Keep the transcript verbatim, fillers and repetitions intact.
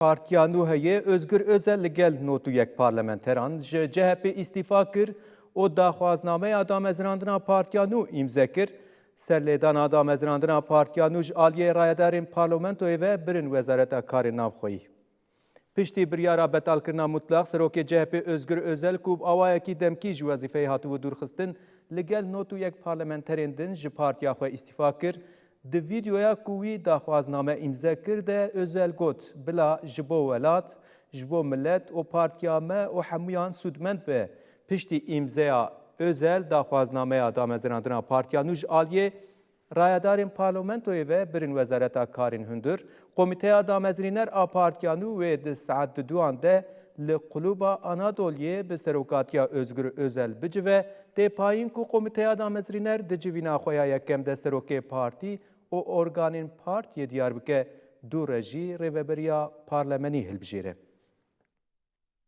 Partiya nû heye, Özgür Özel li gel nod û yek parlamenteran ji C H P îstîfa kir û daxwaznameya damezrandina Partiya nû îmze kir. Serlêdana damezrandina Partiya nû ji aliyê rayedarên parlamentoyê ve birin Wezareta Karên Navxweyî. Piştî biryara betalkirina mutlax, serokê C H P Özgür Özel ku bi awayekî demkî ji wezîfeyê hatibû dûrxistin, li gel nod û yek parlamenterên din ji partiya xwe îstîfa kir. Di vîdeoya ku wî daxwazname îmze kir de Özel got, bila ji bo welat, ji bo milet û partiya me û hemûyan sûdmend be. Piştî îmzeya Özel daxwaznameya damezrandina Partiya Nû ji aliyê rayedarên parlamentoyê ve birin Wezareta Karên Hundir, Komîteya Damezrîner a Partiya Nû wê di saet diduyan de li Quluba Anadoliyê bi serokatiya Özgür Özel bicive, tê payîn ku Komîteya Damezrîner di civîna xwe ya yekem de serokê partî û organên partiyê diyar bike, dû re jî rêveberiya parlamenî hilbijêre.